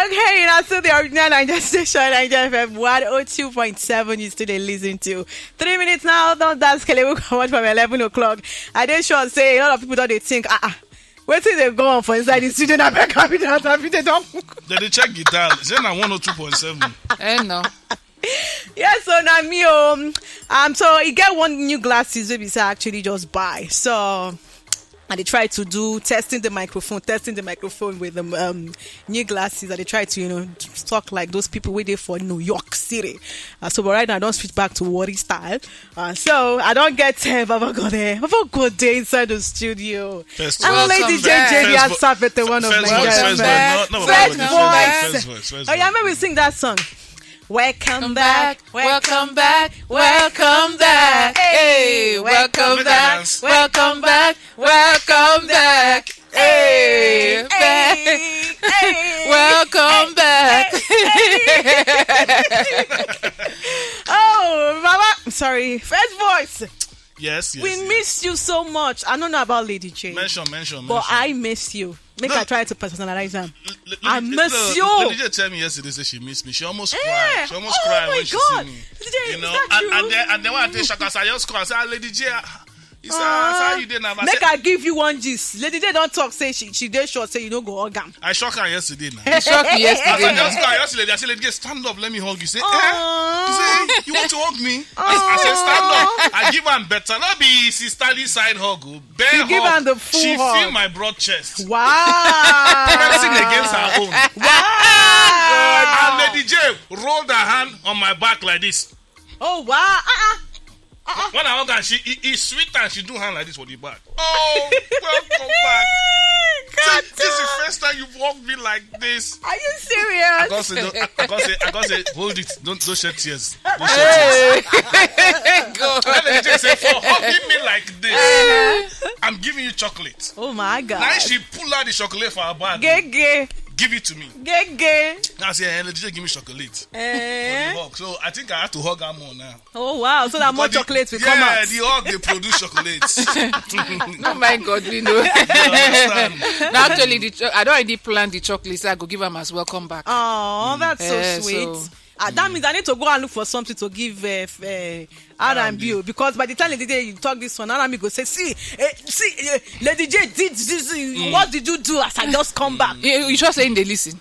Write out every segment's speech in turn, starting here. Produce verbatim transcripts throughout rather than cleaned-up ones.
Okay, now still the original Niger station, Niger F M one oh two point seven. You still dey listen to. Three minutes now, don't dance, Kelebu come out from eleven o'clock. I dey sure say a lot of people don dey think, ah, ah, wetin dey go on for inside the studio? Na beg, I be that, I be the don. Dem dey check guitar. Say na one oh two point seven. Eh, no. Yes, so na me, um, um, so e get one new glasses wey be say I actually just buy. So I dey try to do testing the microphone, testing the microphone with the, um, new glasses. I dey try to, you know, talk like those people wey dey for New York City. Uh, so, but right now, I don switch back to Warri style. Uh, so I don get, uh, Baba God there. Baba God dey inside the studio. First And voice. Lady J J, the First vo- Asafete, one of first my voice, guys. First voice. No, no, First Baba God dey voice. First voice, first Oh yeah, voice. Maybe sing that song. Welcome Come back, back, welcome back, welcome back. Hey, welcome Make a back, dance. Welcome back, welcome back. Hey, Hey, hey, hey. Welcome back. Oh, Mama, sorry. First voice. Yes, yes, We yes. Miss you so much. I don't know about Lady J. Mention, mention, But mention. I miss you. Make No. I try to personalize am. L- l- I Lady J- miss no, you. Lady J tell me yesterday say she miss me. She almost Eh, cried. She almost oh cried my when she God. see me. Lady J, You is know, that and, and true? then and then when I take shock, I say, I just call. I say, "Ah, Lady J, ah." He said, "Ah, sir, how you dey now?" I Make said, I give you one gist. Lady J don talk say she she dey sure say you no go hug am. I shock her yesterday now. He shock you As I yesterday. Just go, I just lady, I say, "Lady J, stand up, let me hug you." Say, "Eh?" She say, "You want to hug me?" I, I said, "Stand up." I give am better, not be sisterly side hug. Oh. Bare You give hug. Am the full She hug. Feel my broad chest. Wow. Pressing against her own. Wow. And Lady J rolled her hand on my back like this. Oh, wow. Uh-uh. When I hug her, she it, it sweet and she do hand like this for the back. Oh, welcome back. God This is the damn. First time you've hugged me like this. Are you serious? I can't say, don't, I, I can't say, I can't say, hold it. Don't don't shed tears. Don't shed tears. God. Let me just say, for hugging me like this, I'm giving you chocolate. Oh my God. Now she pull out the chocolate for her bag. Gege. Give it to me. Gege. Now I say, "Hey, Lady J, give me chocolate." Eh? For the hug. So I think I have to hug her more now. Oh wow! So that more Because the- chocolate will yeah, come out. The hug they produce chocolate. No, my God, we know. You understand? No, actually, the cho- I don't already plan the chocolate. So I go give them as welcome back. Oh, that's so Eh, sweet. So, Ah, that means I need to go and look for something to give uh, f- uh, R and B, R and B. Because by the time Lady J you talk this one, R and B go say, "See, eh, see, eh, Lady J did this. What did you do as I just come back?" You, you sure saying they listen?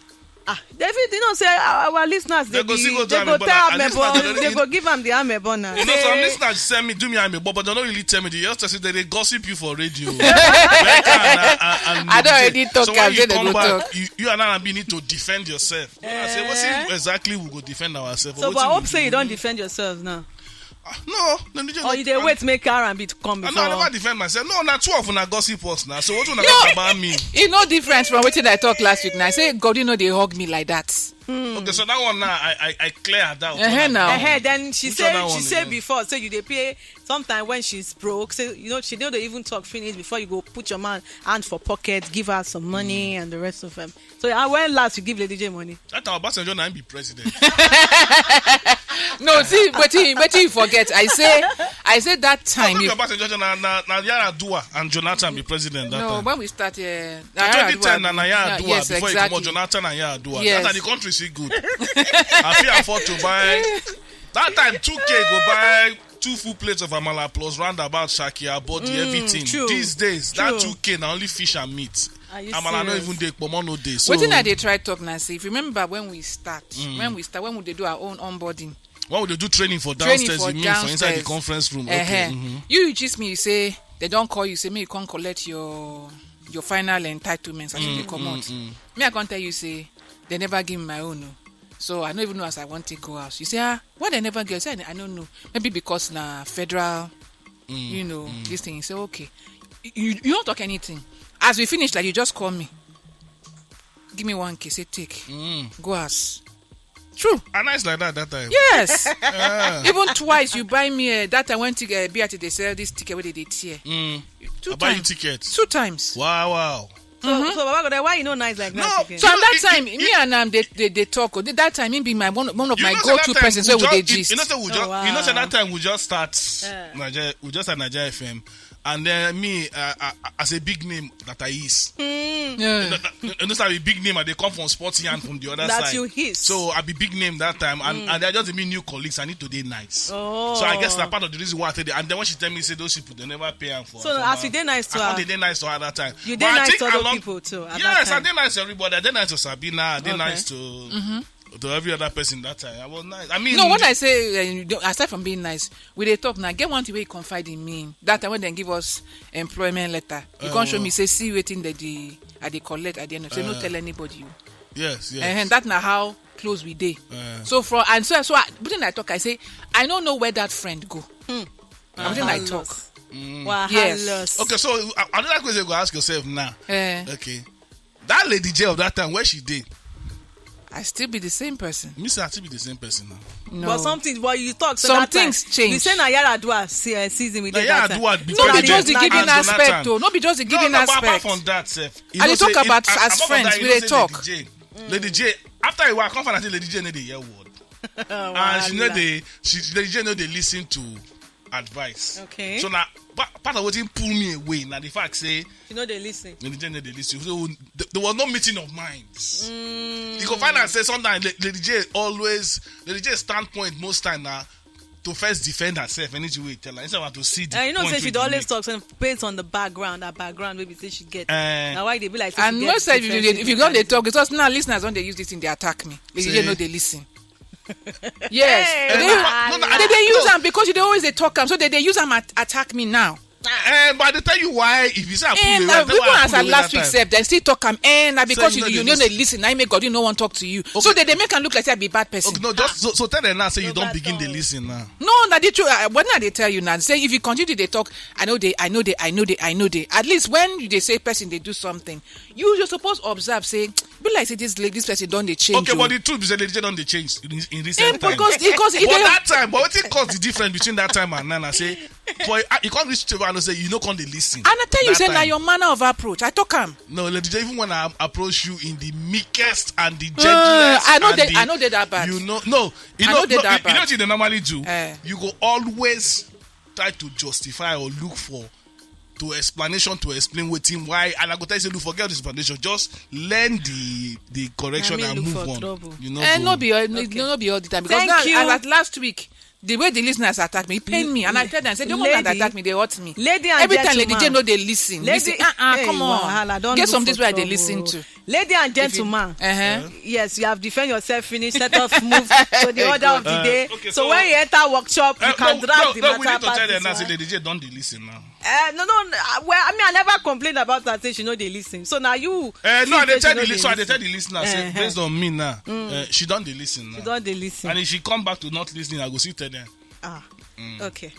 Ah, David, you know say our, our listeners they, They go be, still go they to go Amebo tell now. At least Amebo, now they don't they need go give am the Amebo now. You know, some Say- listeners send me, do me, I'm a boy, but they don't really tell me. They just say that they gossip you for radio. Becca and, and, and I don't Lady J. Already talk, So when I you say they come go back, talk. You, you and R and B need to defend yourself. Una say, wetin exactly we go defend ourselves? So, Wetin but I we hope say you do? Don't defend yourselves now. Ah, no, no, no, Or no, you dey I- wait make R and B to come I before. No, I never defend myself. No, na two of una gossip us now. So what una No. Talk about me? E no different from wetin I talk last week. Now I say God, you know they hug me like that. Okay, so that one now, I I, I clear her doubt. Uh-huh, Una- now. Uh-huh, then she Which said other one she said again? Before, so you dey pay sometimes when she's broke. So you know she don't even talk finish before you go put your man hand for pocket, give her some money and the rest of them. So uh, when last you give Lady J money? That time Obasanjo na him be president. No, see, wetin wetin you forget? I say, I say that time. If Obasanjo na na na Yar'Adua and Jonathan be president that No, time. When we start here, Na twenty ten na na Yar'Adua. Yes, before exactly. He come out, Jonathan and Yar'Adua. Yes. That's how the country see good. I fit afford to buy. That time two K go buy two full plates of amala plus roundabout shakia body Mm, everything. True. These days, true. That two K na only fish and meat. Are you Amala serious? No even dey, pomo no dey. So Wetin I dey try talk now? See, if you remember when we start, mm. When we start, when we dey do our own onboarding, when we dey do training for downstairs, training for you mean downstairs. For inside the conference room? Uh-huh. Okay. Mm-hmm. You, you gist me, you say they don't call you, say me you come collect your your final entitlements as mm, you come mm, out. Mm. Me, I can't tell you, say they never give me my own. No. So I don't even know as I want to go out. You say, ah, what they never get? I say, I don't know. Maybe because na federal, mm, you know, mm. This thing. You say, okay. You, you don't talk anything. As we finish, like, you just call me. Give me one K, say take. Mm. Go as. True. I nice like that that time. Yes. Yeah. Even twice you buy me uh, that time when t- uh, B R T they sell this ticket where they, they tear. Mm. Two I buy you times. Ticket. Two times. Wow, wow. So, mm-hmm. So Baba God, why you know nice like no, that again? So you know, that it, time, it, me and um, they, they, they talk. Oh, that time, me be my one, one of you my know, go-to that time persons we where would they just, gist? You know, say we just, oh, wow. You know, say that time we just start yeah. Nigeria, we just had Nigeria F M. And then me, uh, uh, as a big name that I is, you know, you know, say I be big name, I dey come from sports yarn from the other side. So I be big name that time, and, and I just meet new colleagues. I need to dey nice. So I guess na part of the reason why I tell them. And then when she tell me say those people they never pay am for. So as you dey nice to her, I come dey nice to her that time. You dey nice to other people too. Yes, I dey nice to everybody. I dey nice to Sabina. I dey nice to to every other person that time. I was nice. I mean, no, when I say, uh, you don't- aside from being nice, we dey talk now. Get one thing wey you confide in me. That time when they give us employment letter, you can't show me say see wetin that the I dey collect at the end of say no tell anybody. Yes, yes. And that na how close we dey. So for and so so I, wetin I talk, I say I no know where that friend go. Wetin I talk. Yes. Okay, so uh, another question you go ask yourself now. Eh. Okay. That Lady J of that time, where she dey? I still be the same person. Me say I still be the same person now. No. But some things, but you talk say some that things time, change. You say na Yaradua se- uh, season we Na dey that time. Yaradua be No be president just the and giving Jonathan. Aspect o. No be just the No, giving no, but apart aspect. From that, sef, you I know dey talk say about if- as apart from friends, that, you we know dey say talk. Lady J, Lady J, after a while, I come find out say Lady J no dey hear word. And she no Wahala. Dey, she, Lady J no dey listen to advice. Okay. So now, pa- part of wetin pull me away na the fact say You know they listen. Lady J no dey listen. So th- there was no meeting of minds. You go find out say sometimes La- Lady J always, Lady J standpoint most time na to first defend herself. Anything we tell her, instead of to see the Uh, you know, point say wey she dey dey always make. Talk say based on the background, that background maybe say she get. Eh. Now why they be like say And she get most time, if you, different if you don't, they things. Talk because now listeners don't they use this thing, they attack me. They Say- Say no, they listen. Yes. Eh, They, no, no, no, I they, don't- they use no. Them because you they always they talk them, so they, they use them at, attack me now. Eh, but I dey tell you why. If you say I pull And away, uh, I tell you even why I as pull at away last that week time. Sef, they still talk am. And na because So you you, know you they know listen. They listen. I make God, you no one talk to you. So Okay. They, they make am look like say I be bad person. Okay, no, just so, so tell them now. Say you No don't bad begin the talk. Listen now. No, na the truth. Uh, when I dey tell you now, say if you continue to dey talk, I know they, I know they, I know they, I know they. At least when you they say person they do something, you you suppose observe. Say, be like say this la- this person don't they change. Okay, you. But the truth is that they don't they change in, in recent Eh, times. Because because it But dey- that time, but what it cause the difference between that time and now? I say, for uh, you can't reach to and say you know can't they listen. And I tell you, That say now time. Your manner of approach. I talk am. No, Lady J, even when I approach you in the meekest and the gentlest, Uh, I know and they- the- I know they that bad. You know, no, you I know, know they no, that you, you know bad. What they normally do. Eh. You go always try to justify or look for to explanation to explain wetin why, and I go tell you say look forget this explanation, just learn the the correction Na me and look move for on. Trouble. You know, Eh, go- no be all, no, Okay. No, no be all the time because Thank now, you. As at last week, the way the listeners attack me, it pain me, and I tell them say the one that Lady- attack me, they hurt me. Lady and Every time Lady gentleman. J no dey listen. Lady, Listen, uh-uh, hey, come on. Wahala, don't Get look some for things where they trouble. Listen to. Lady and If you- gentleman. Uh-huh. Yes, you have defend yourself, finish, set off, move to the order of the Uh, day. Okay, so, so when you enter workshop, you Uh, can no, drag no, the no, we matter need to past tell them this now. Say one. Lady J don't dey listen now. Uh, no, no, no, uh, well, I mean, I never complained about that. Say she know they listen. So now you. Uh, no, see I dey say tell she the know li- they so I dey listen. Tell the listener say Uh-huh. Based on me now, Mm. uh, she don't dey listen now. She don't dey listen. And if she come back to not listening, I go still tell them. Ah, Mm. Okay.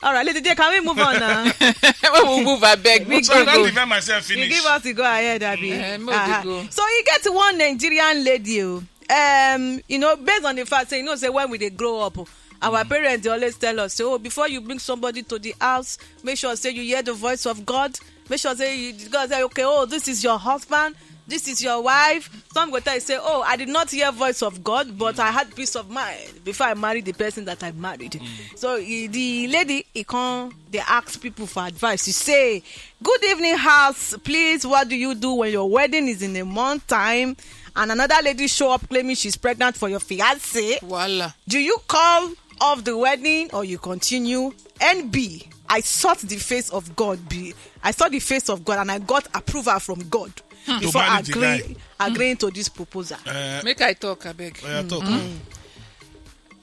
All right, Lady J, can we move on now? When we move, I beg. We So I go don't go. Defend myself. You finish. Give us the go ahead, Abby. Eh, make we Uh-huh. Go. So you get one Nigerian lady, oh, um, you know, based on the fact, say, you know, say when we they grow up, our Mm. Parents they always tell us, say, oh, before you bring somebody to the house, make sure say you hear the voice of God. Make sure say you God say, okay, oh, this is your husband, this is your wife. Some go tell you say, oh, I did not hear voice of God, but I had peace of mind before I married the person that I married. Mm. So he, the lady, he come, they ask people for advice. You say, good evening, house. Please, what do you do when your wedding is in a month time? And another lady show up claiming she's pregnant for your fiance. Voila. Do you call off the wedding or you continue? N B, I sought the face of God. Be I saw the face of God and I got approval from God before To marry the agree, guy. Agreeing to this proposal. Uh, Make I talk, I beg. Yeah, talk.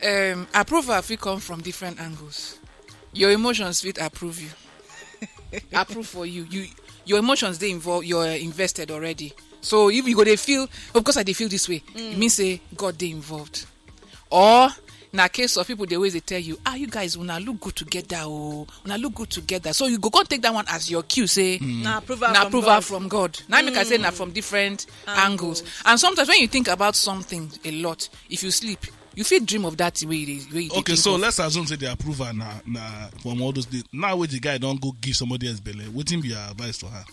Um, approval fit come from different angles. Your emotions fit approve you. Approve for you. You your emotions they involve. You're invested already. So if you go they feel, of course I they feel this way. It means say God they involved. Or in a case of people they always they tell you, ah, you guys una look good together, oh, una look good together. So you go go take that one as your cue, say Na approval na from approval God. From God. Now make I say na from different angles. Angles. And sometimes when you think about something a lot, if you sleep, you feel dream of that way. They, way you Okay, think so of. Let's assume say the approval na na from all those days. Now where the guy don't go give somebody else belly. Waiting be your advice for her.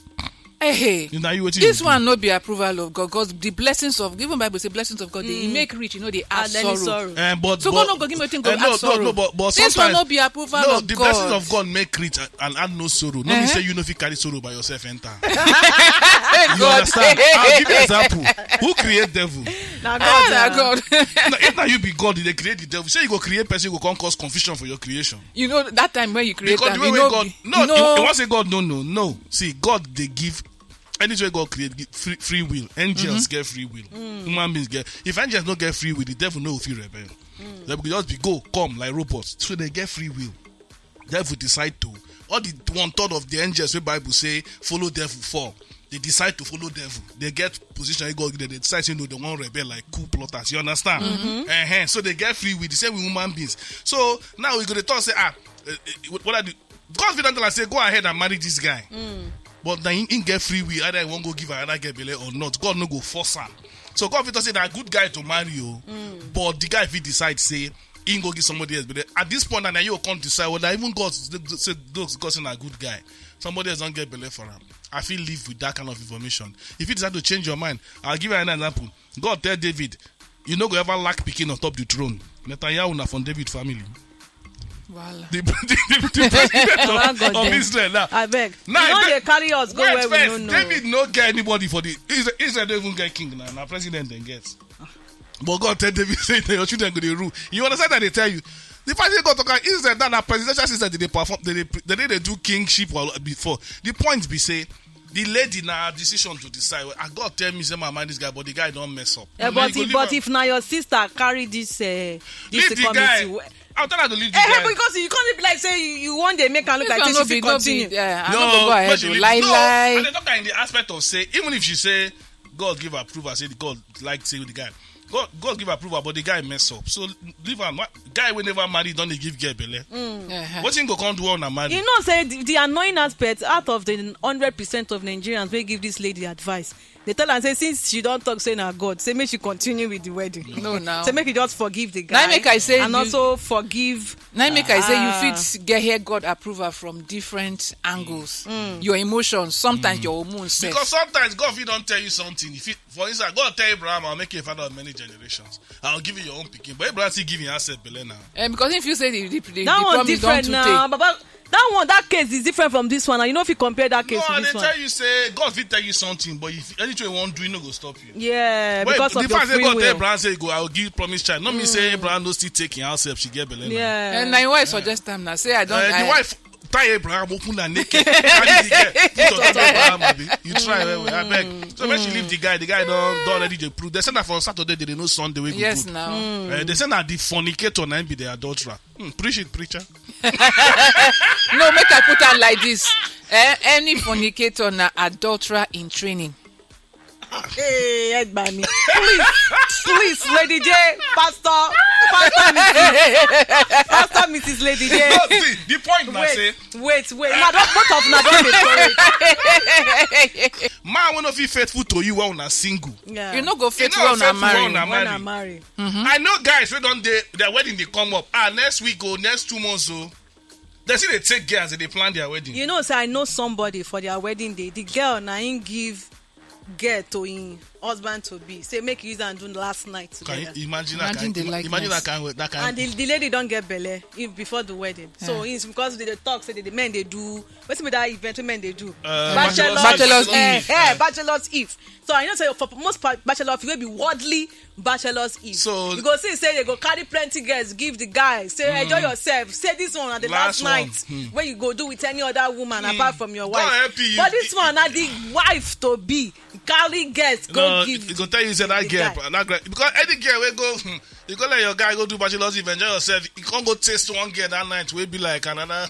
Hey, hey. Na you wetin this you do? One no be approval of God, because the blessings of, even Bible say blessings of God dey, e make rich, e no dey add sorrow. Eh, but, so God no go give me wetin go add sorrow. No, no, but, but this one sometimes no be approval of God. No, the blessings of God make rich and, and add no sorrow. No be say you no fit carry sorrow by yourself enter. You understand? I'll give you example. Who create devil? Na God. Ah, na God. If na you be God, you dey create the devil. Say you go create person, you go come cause confusion for your creation. You know that time when you create am, you know God, no, you wan say God no, no, no. See, God dey give, anything wey God create, give free, free will. Angels get free will. Human beings get. If angels no get free will, the devil no go fit rebel. They go just be go, come like robots. So they get free will. Devil decide to. All the one third of the angels wey Bible say follow devil fall, they decide to follow devil. They get position wey God give them. They decide say no, they wan rebel like coup plotters. You understand? So they get free will. The same with human beings. So now we go dey talk say, ah, eh, eh, what I do? God fit don tell am say, "Go ahead and marry this guy." But na him, him get free will, either he wan go give another girl belle or not. God no go force am. So God fit talk say na good guy to marry o. But the guy fit decide say him go give somebody else belle. At this point, na you go come decide whether even God say, God say na good guy. Somebody else don get belle for am. I fit live with that kind of information. If you decide to change your mind, I'll give you an example. God tell David, "You no go ever lack pikin on top the throne." Netanyahu na from David family. Wahala. The, the, the, the president of, of Israel now. Abeg. Now, you no dey carry us go where we no know. David no get anybody for the Israel. Israel don't even get king now. Now president dem get. But God tell David say, "Your children go dey rule." You understand that they tell you. The fact say God talk am, Israel that na presidential system they dey perform, they dey, they dey do kingship before. The point be say, the lady na her decision to decide. Well, ah, God tell me say, "Ma, mind this guy," but the guy don mess up. Eh, but if na your sister carry this, eh, this committee, I'll tell her to leave the guy. Because you can't be like say you, you want to make her look like say she fit continue. No, but she leave. No, I dey talk in the aspect of say, even if she say God give approval, say God like say the guy. God, God give approval, but the guy mess up. So leave am. Guy wey never marry don dey give girl belle. Wetin go come do una marry? You know say the, the annoying aspect, out of the hundred percent of Nigerians wey give this lady advice, they tell am say since she don talk say na God, say make she continue with the wedding. No, now. Say make she just forgive the guy. Now make I say and also forgive. Now make I say you fit get here God approval from different angles. Your emotions, sometimes your hormones. Because sometimes God fit don tell you something. If you, for instance, God tell Abraham, "I'll make you a father of many generations. I'll give you your own pikin." But Abraham still give him herself belle now. Eh, because if you say the, the, the, that the one promise different don too now, tey. Baba. That one, that case is different from this one. And you know if you compare that case with this one. No, I dey tell you say God fit tell you something, but if anything you wan do, he no go stop you. Yeah, because of your free will. But the fact say God tell Abraham say, "Go, I will give you promised child." No mean say Abraham no still take him herself, she get belle now. Yeah. And na him wife suggest am now. Say I don. Eh, the wife tie Abraham, open her naked, carry the girl, put on top Abraham, abi. You try well, well, abeg. So when she leave the guy, the guy don, don already dey prove. They say na for Saturday, they dey know Sunday wey go good. Yes, now. Eh, they say na the fornicator na him be the adulterer. Hmm, preach it, preacher. No, make I put am like this. Eh, any fornicator na adulterer in training. Hey, Egbami. Please, please, Lady J, Pastor, Pastor Missus Pastor Missus Lady J. No, see, the point na say, wait, wait, wait. Now, don't, both of una don dey correct. Man wey no fit faithful to you when una single. Yeah. You no go faithful when una marry. When una marry. I know guys wey don dey, their wedding dey come up. Ah, next week o, next two months o. They still dey take girls, they dey plan their wedding. You know say I know somebody for their wedding day. The girl na him give girl to him husband to be. Say make he use am do last night together. Can you imagine that kind, imagine that kind, that kind. And the, the lady don get belle if before the wedding. So it's because they dey talk say the men dey do, wetin be that event wey men dey do? Uh, Bachelor's Eve. Eh, Bachelor's Eve. So I know say for most bachelor, if you be worldly bachelor's eve. So you go see say they go carry plenty girls, give the guy. Say enjoy yourself. Say this one na the last night wey you go do with any other woman apart from your wife. But this one na the wife to be carry girls go give. Go tell you say that girl, that girl, because any girl wey go, you go let your guy go do bachelor's eve, enjoy yourself. You can't go taste one girl that night. Wey be like another.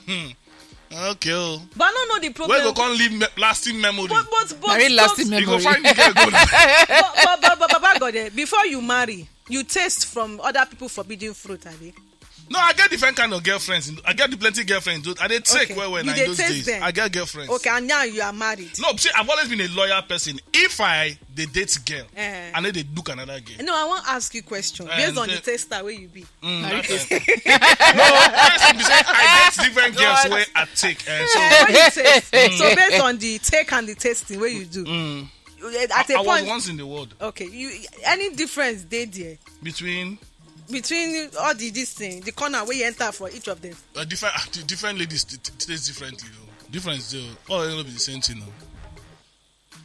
Okay o. But I no know the problem. Wey go come leave lasting memory. But, but, but, very lasting memory. You go find the girl go. But, but, but, but, Baba God, eh, before you marry, you taste from other people forbidden fruit, abi? No, I get different kind of girlfriends. I get the plenty girlfriends. Dude. I dey take Okay. well well You na dey in those taste days. them. I get girlfriends. Okay, and now you are married. No, see, I've always been a loyal person. If I dey date girl, Eh. I no dey look another girl. No, I wan ask you question. And Based on the then taste style wey you be. Mm, that time. No, person be say I get different girls God. Wey I take. Eh, so When you taste, so based on the take and the tasting wey you do, you- at a I, I was point, once in the world okay, you any difference dey there between between all the this thing, the corner wey you enter for each of them? Uh, different, different ladies t- t- taste differently. Though. Difference, though. All of them no be the same thing. Though.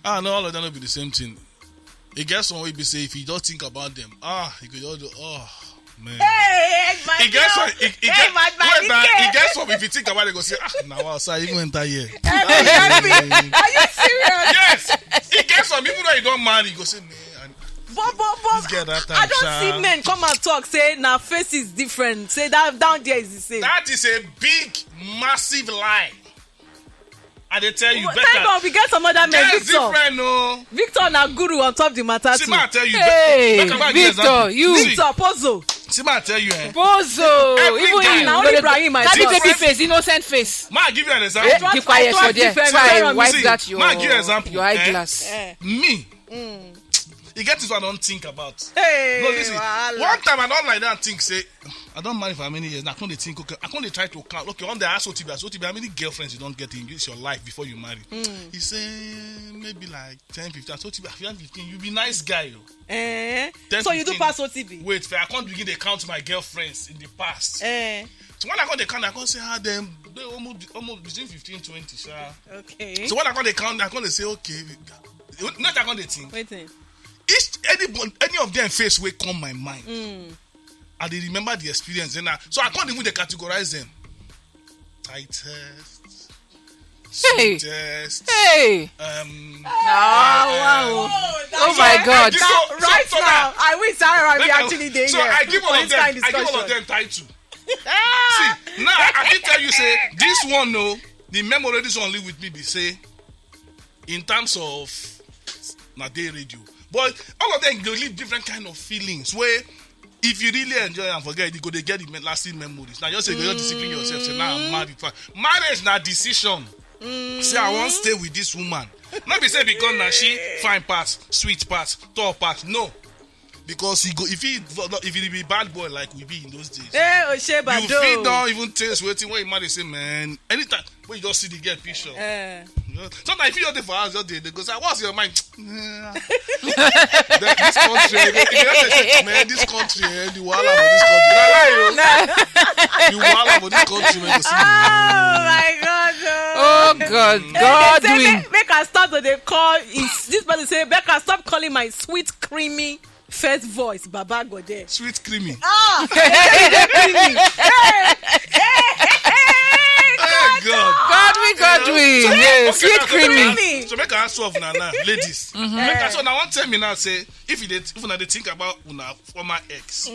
Ah, no, all of them no be the same thing. E get some wey be say if you just think about them, ah, you go just do, oh man. Hey, my E get some, e, e hey, get, my, my wait, na, e get some if you think about it, go say, ah, na wow, so I even enter here. Are you serious? Yes. E get some, even though you don't marry, you go say, man, But but but this girl that time, I don't sha. see men come and talk say na face is different. Say that down there is the same. That is a big, massive lie. I dey tell you, Well, Becca. Thank God we get some other men. Girls Victor. Different, no. Victor na guru on top the matter See, too. Ma, I tell you. Hey, Becca, ma, give Victor, example. You. See, Victor Pozo. See, ma, I tell you, eh. Pozo. Every Even guy. You. Na only Ibrahim I Carry trust. Baby face, innocent face. Ma, I give you an example. Eh, keep quiet for there. Try wipe that your, ma, I give you an example. Your eyeglass. Eh. Me. Mm. E get this one I don't think about. Hey, no, listen. Wahala. One time I don't like that thing. Say, I don't marry for how many years. Now I can't think. Okay, I can't try to count. Okay, one day I asked Otibi, I said, Otibi, how many girlfriends you don't get in this your life before you marry? Mm. He said maybe like ten, fifteen. I said, Otibi, if you have fifteen, you be nice guy. Oh. Eh? ten, so you do fifteen. Pass Otibi? Wait, I can't begin to count my girlfriends in the past. Eh. So when I can't count, I can't say how them they almost almost between fifteen, twenty. Sha. Okay. So when I can't count, I can't say okay. Not I can't think. Wait. Each any any of them face will come my mind. Mm. I dey remember the experience. Then I, so I can't even dey categorize them. Tightest, Hey. Sweetest. Hey. Um, No, wow. Oh my God. Right now, I wish Sarah be actually there. So I give all of them. I give all of them title. See, now I can tell you say this one no, the memory this one live with me be say in terms of na day radio, but all of them go live different kind of feelings. Where if you really enjoy and forget, you go dey get the lasting memories. Now you say you go just discipline yourself. Say now I'm married. Fine. Marriage na decision. Say I wan stay with this woman. Not be say because na she fine pass, sweet pass, tall pass. No. Because he go if he if he be bad boy like we be in those days. Hey, Osheba, you fit don't even taste waiting when you marry say man. Anytime when you just see the girl picture. Eh. Sometimes if you dey for house, just dey dey go say, "What's your mind?" Then this country, eh, if you dey say, man, this country, eh, the wahala for this country. Na lie o. The wahala for this country, man, you see. Oh my God! Oh God! God win. Make I stop to dey call. Is this person say, "Becca, stop calling my sweet creamy first voice, Baba Gode." Sweet creamy. Ah, creamy. Hey, hey, hey, hey, God. God win, God win. Yes, sweet creamy. So make I ask you of now, now, ladies. Make I so now one tell me now say if you dey if una dey think about una former ex.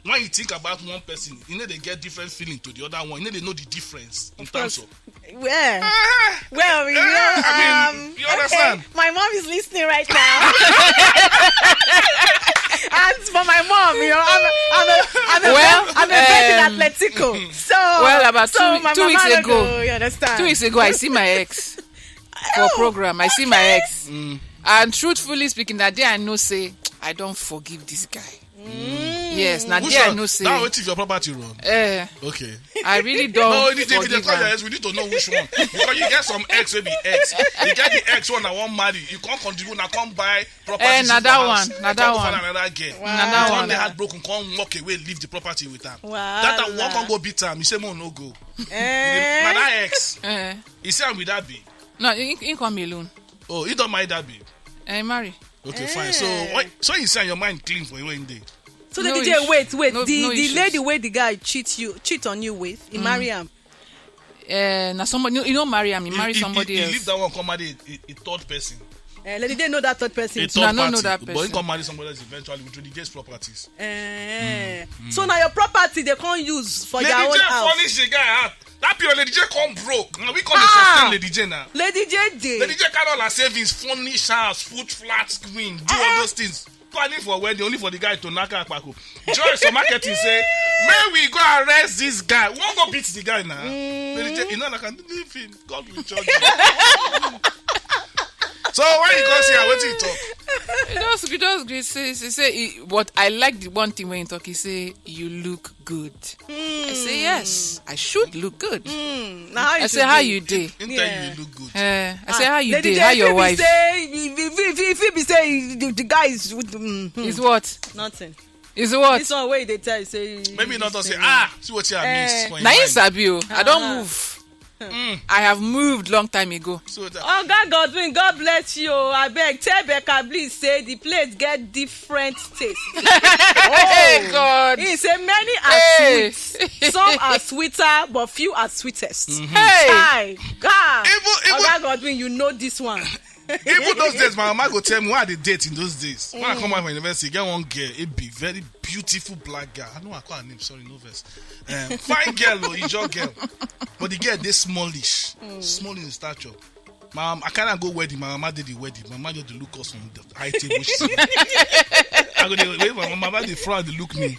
When you think about one person, you know they get different feeling to the other one. You know they know the difference in terms of. Well, well, you know, I mean, um, you understand? Okay. My mom is listening right now. And for my mom, you know, I'm a, I'm a, I'm a, well, I'm a um, virgin Atletico. So, well, about so two, my two weeks ago, go, you understand? Two weeks ago, I see my ex for oh, program. I see okay. my ex. Mm. And truthfully speaking, that day I know say I don't forgive this guy. Mm. Yes, now there I know say. Now what if your property run? Eh. Okay. I really don't. No, you need to be the yes, we need to know which one. Because you get some ex will be ex. You get the ex one I won't marry. You can't contribute, I can't buy property. Eh, another one, another one. Another girl. Wow. Another one. They had broken, can't walk away, leave the property with her. Wow. That I walk and go beat her. You say more no go. Eh. Another ex. Eh. You say I'm with that babe. No, he, he come alone. Oh, you don't mind that babe. Eh, marry. Okay, fine. So, eh. What, so you say your mind clean for you one day? So no the D J, wait, wait. No, the no the lady where the guy cheat you, cheat on you with, he mm. marry him. Uh, now somebody, you know, marry him. He, he marry he, somebody he, he else. He leave that one, come marry a, a, a third person. Uh, lady, they know that third person. A third no, I don't know that person. But he come marry somebody else eventually with Lady J's properties. Uh, mm. So now your property they can't use for lady their own J house. Furnish the guy out. That period, Lady J come broke. Now we come ah. Sustain Lady J now. Lady J day. Lady J carry all her savings, furnish house, put flat screen, do uh-uh. all those things. Planning for wedding only for the guy to knock her kpako. Joy so marketing say May we go arrest this guy. We wan go beat the guy now. Lady J, you know, like, I leave him. God will judge you. So when you go see her, wetin you talk? He just, he just gree say, say, say he, but I like the one thing when he talk. He say, "You look good." I say, "Yes, I should look good." Now how you I say, "How you dey?" Him tell you you look good. Eh, I say, "How you Lady dey? J, How if your he be wife?" Say, if, if, if, if he be say the, the guy is with, mm, hmm, Is what? Nothing. Is what? This one wey they tell you say Maybe not to say, "Ah, see what you have missed." Eh. For him Na him mind. Sabi o. I don move. I have moved long time ago. So that Oga Godwin, God bless you. I beg, tell Becca Bliss say the plate get different taste. Hey God. He say many are Hey. Sweet, some are sweeter, but few are sweetest. Hey. Hi, God. Even- even- Oga Godwin, you know this one. Even those days, my mama go tell me why I dey date in those days. When I come out from university, get one girl, a big, very beautiful black girl. I know I call her name, sorry, no verse. Um, fine girl, oh, Ijo girl. But the girl, they smallish, small in stature. My, I can't go wedding. My mama did the wedding. My mama just dey look us from the high table. She see me. I go dey wait for my mama, the front, they look me.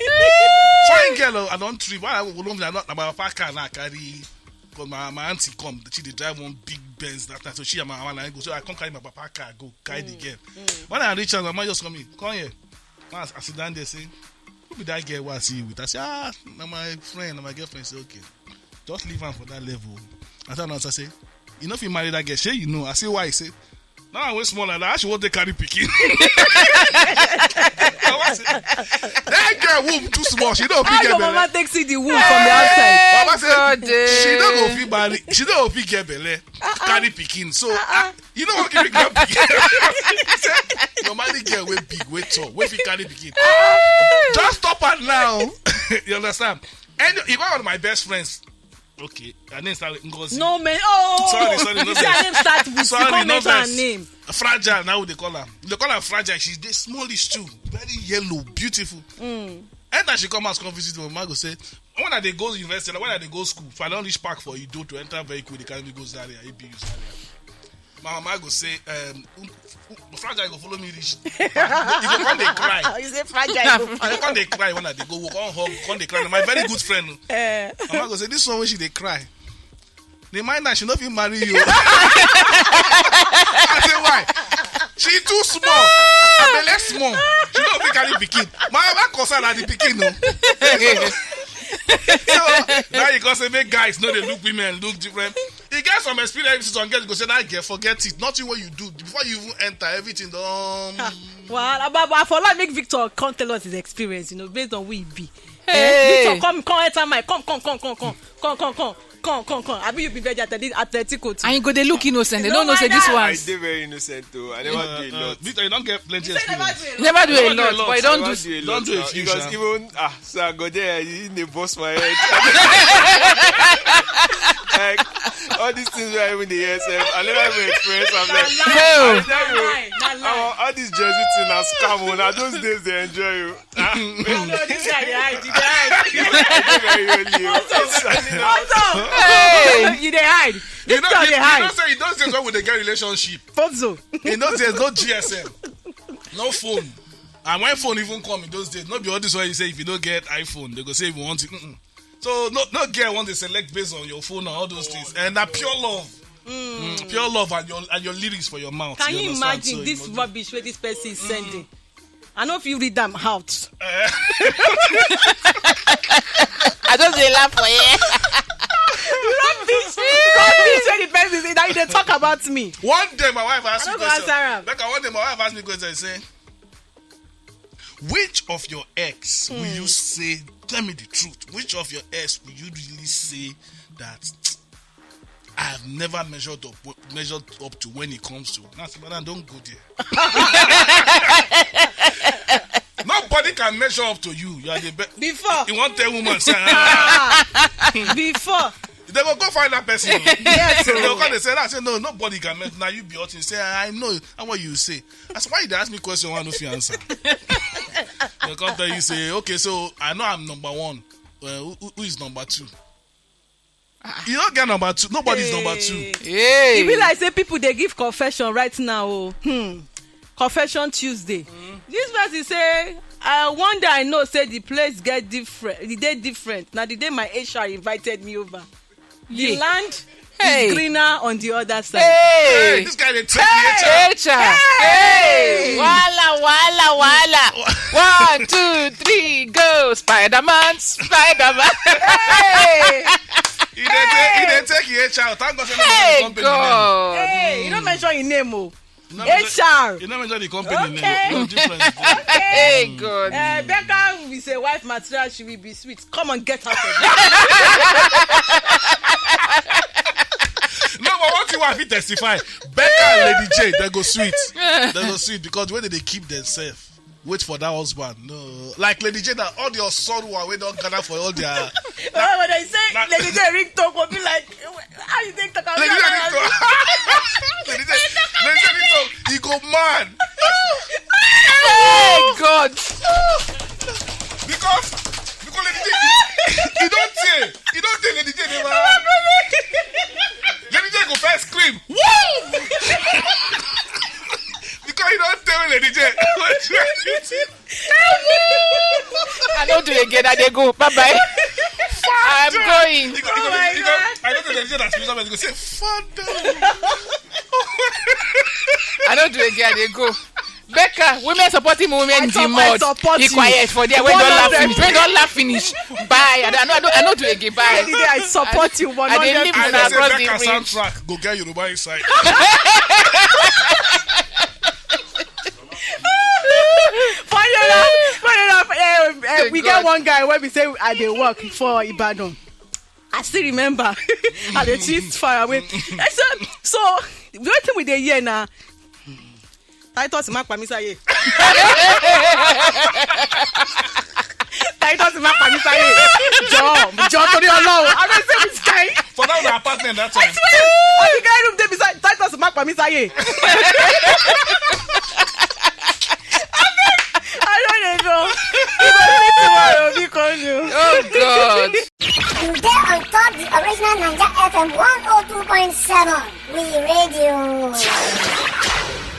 Fine girl, oh, I don't trip. Why I go love that? Not my papa car now carry. Because my, my auntie come, she dey drive one big Benz that time. So she and my mama and I go. So I come carry my papa car, go carry the girl. When I reach house, my mama just come in, "Come here." When I, I sit down there, say, "Who be that girl wey I see you with?" I say, "Ah, na my friend, na my girlfriend." Say, "Okay, just leave am for that level." I tell her, I say, "You know if you marry that girl, shey you know?" I say, "Why?" He say, "Now I went small like that. How she want to carry pikin?" I was say, "That girl womb too small. She don't How fit your get mama belle." take see the womb from the outside? Mama say, God, eh. "She don't go fit marry. She don't go fit get belle. Carry pikin." So I, you know what give me grand pikin? Say, "Normally girl wey big, wey tall, wey fit carry pikin. Just stop her now." You understand? And you got one of my best friends. Okay, her name start with Ngozi. No man. Oh, Sorry, sorry, no you see her vex. Name start with. Sorry, You can't no mention her vex. Name. Fragile, now they call her. They call her Fragile. She's the smallest too. Very yellow, beautiful. And as she come out, come visit me, mama go say, "When I dey go university, like, when I dey go school, if I don't reach park for Ido to enter vehicle, they carry me go Zaria, A B U Zaria." My mama go say, um, um, um, "Fragile go follow me reach." You go come dey cry. You say fragile. I go come dey cry when I dey go work, come hug, come dey cry. Na my very good friend. Eh. Mama go say, "This one wey she dey cry, dey mind her, she no fit marry you." I say, "Why?" "She too small. Her belle small. She no fit carry pikin." My mama concern na the pikin, no. So now you go say make guys no dey look women look different. You get some experience, some girls go say, "That girl, forget it. Nothing wey you do before you even enter, everything don." Well, but, but for like make Victor come tell us his experience, you know, based on who he be. Hey. Victor, come, come enter my, come, come, come, come, come, come, come, come, come, come, come. Abi you be very athletic, athletic too. And you go dey look innocent. They don't know say this Like one. I dey very innocent o. I never do a Uh, lot. Victor, you don't get plenty You say never experience. do a You never do a Never do a lot, lot. but you don't I do. never do a Don't lot do a now, few, because sha. Even ah, so I go there, you dey burst my head. Like all these things wey I even dey hear sef, I never even experience am. Like, No. I tell you, Lie, na lie. all, all this Jersey thing na scam o. Na those days dey enjoy you. No, no, this guy dey hide, he dey hide. I dey very holy o. Also, Hey. you dey hide. You know, Victor you, dey you know hide. Say in those days when we dey get relationship, Pozo. in those days, no G S M, no phone. And when phone even come in those days, no be all this why you say if you don't get iPhone, they go say if you want it. Mm-mm. So no, no girl want to select based on your phone and all those things. And that pure love. Mm, pure love and your and your lyrics for your mouth. Can you understand? imagine So this you know, rubbish wey this person is sending? I no fit read am out. I just dey laugh for here. Rubbish, rubbish wey the person is, now you dey talk about me. One day my wife asked I me no go question. Answer am. Like one day my wife asked me question. She say, "Which of your ex will you say? Tell me the truth. Which of your ex will you really say that I have never measured up measured up to when it comes to?" And I said, "Madam, don't go there. Nobody can measure up to you. You are the best." Before. You want tell woman say, "Ah." Before. They go go find that person. Yes, They go o. come dey say that. I say, "No, nobody can measure." Now you be hurting. Say, "I know." And what you say? I say, "Why you dey ask me question wey I no fit answer?" They come tell you say, "Okay, so I know I'm number one. Uh, who, who- who is number two?" You don't get number two. Nobody is number two. Hey. E be like say people dey give confession right now o. Hmm. Confession Tuesday. This person say, Uh, one day I know say the place get different. The day different. Now the day my H R invited me over. The land is greener on the other side. Hey, this guy dey take the H R. Hey! Wala, wala, wala. One, two, three, go. Spider-Man, Spider-Man. Hey! He dey take, he dey take the H R. Thank God say no be company name. Hey, you don't mention your name, oh. You no mention, H R. You no mention the company name. Okay. No difference there. Hey, God. Uh, Becca is a wife material. She will be sweet. Come on, get out of here. No, but one thing I fit testify, Becca and Lady J, they go sweet. They go sweet because the way that they keep themselves, wait for that husband. No, like Lady J, that all your sorrow wey don gather for all their. Oh, when they say Lady J ring talk, will be like, how you think talk? Lady J ring talk. Lady J, Lady J ring talk. He go mad. Hey, God. Because, because Lady J, he don't say, he don't say Lady J never. Lady J go first scream. Woo! Because he don't tell Lady J. I don't do again. I dey go. Bye bye. I'm going. He go, he go, he go, I don't know the that she was going to say, "Father." I don't do again. I dey go. Becca, women supporting women in the mud. Be quiet for there. When don't laugh finish. When don't laugh finish. Bye. I don't, I don't, I don't do again. Bye. Lady J, I support you. I dey leave una across the bridge. Soundtrack go get Yoruba inside. Funny enough, funny enough, eh, eh, we get one guy where we say I dey work for Ibadan. I still remember. I dey cheat far away. I said, so the only thing we dey hear na Titus Makpamisaye. Titus Makpamisaye. Jọ, jọ torí Ọlọ́run. I don't say which guy. For that, the apartment that time. I swear. I think I room dey beside Titus Makpamisaye. I don't know. You go see tomorrow, because you. Oh God. You dey on top the original Naija F M one oh two point seven. We radio.